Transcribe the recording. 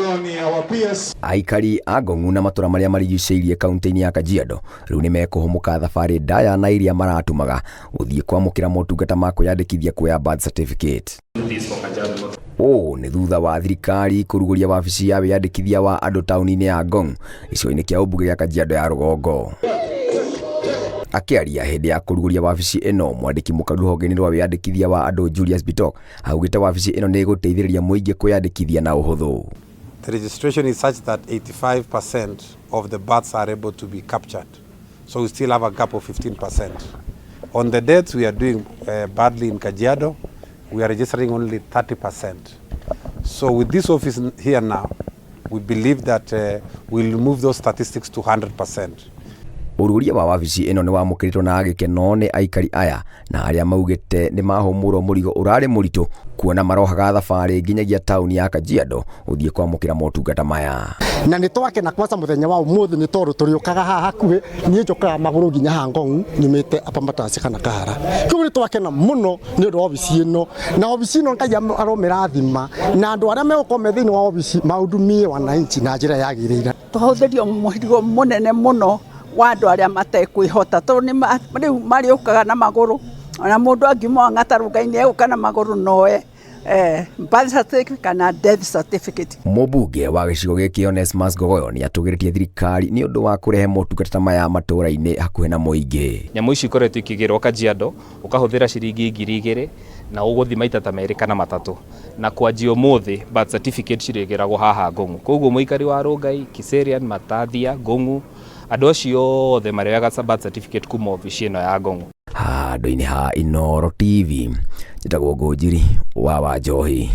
Gathoni, our PS. Aikari a Ngong'u na matũra marĩa marigicĩirie kaunti-inĩ ya Kajiado rĩu nĩ mekũhũmũka thabarĩ ndaya na iria maratumaga gũthiĩ kwamũkĩra motungata ma kwĩyandĩkithia kuoya birth certificate. Ũũ nĩ thutha wa thirikari kũrugũria wabici ya wĩyandĩkithia wa andũ taũni-inĩ ya Ngong gĩcigo-inĩ kĩa ũmbunge gĩa Kajiado ya rũgongo. Akĩaria hĩndĩ ya kũrugũria wabici ĩno, mwandĩki mũkaru rũhonge-inĩ rwa wĩyandĩkithia wa andũ Julius Bitok augĩte wabici ĩno nĩ ĩgũteithĩrĩria mũingĩ kwĩyandĩkithia na ũhũthũ. The registration is such that 85% of the births are able to be captured. So we still have a gap of 15%. On the deaths, we are doing badly in Kajiado. We are registering only 30%. So with this office here now, we believe that we'll move those statistics to 100%. Ũrugũria wa wabici ĩno nĩ wamũkĩrĩtwo na gĩkeno nĩ aikari aya na arĩa maugĩte nĩ mahũmũrwo mũrigo ũrarĩ mũritũ kuona marohaga thabarĩ nginyagia taũni ya Kajiado gũthiĩ kwamũkĩra motungata maya. Na nĩ twakena kwanza mũthenya wa ũmũthĩ nĩ tondũ tũrĩũkaga haha hakuhĩ. Niĩ njũkaga magũrũ nginya haha Ngong nyumĩte Upper Matasi kana Kahara. Koguo nĩ twakena mũno nĩ ũndũ wa obici ĩno, na obici ĩno Ngai aromĩrathima na andũ arĩa megũkorwo me thĩinĩ wa obici mahudumie wananchi na njĩra yagĩrĩire. Tũhũthĩrio mũrigo mũnene mũno wa andũ arĩa matekwĩhota, tondũ nĩ rĩu marĩũkaga na magũrũ, ona mũndũ angiuma Wang'ata Rũngai-inĩ egũka na magũrũ noe birth certificate kana death certificate. Mũmbunge wa gĩcigo gĩkĩ Onesmus Ngogoyo nĩ atũgĩrĩtie thirikari nĩ ũndũ wa kũrehe motungata ta maya matũũra-inĩ hakuhĩ na mũingĩ. Nyamũ ici ikoretwo ikĩgĩrwo Kajiado, ũkahũthĩra ciringi 2000 na ũgũthiĩ maita ta 2 kana 3, na kwanjia ũmũthĩ birth certificate cirĩgĩragwo haha Ngong'u. Koguo mũikari wa Rongai, Kiserian, Matathia, Ngong'u, andũ acio othe marĩoyaga birth certificate kuma obici ĩno ya Ngong'u. Handũ-inĩ ha Inooro TV, njĩtagwo Ngũnjiri wa Wanjohi.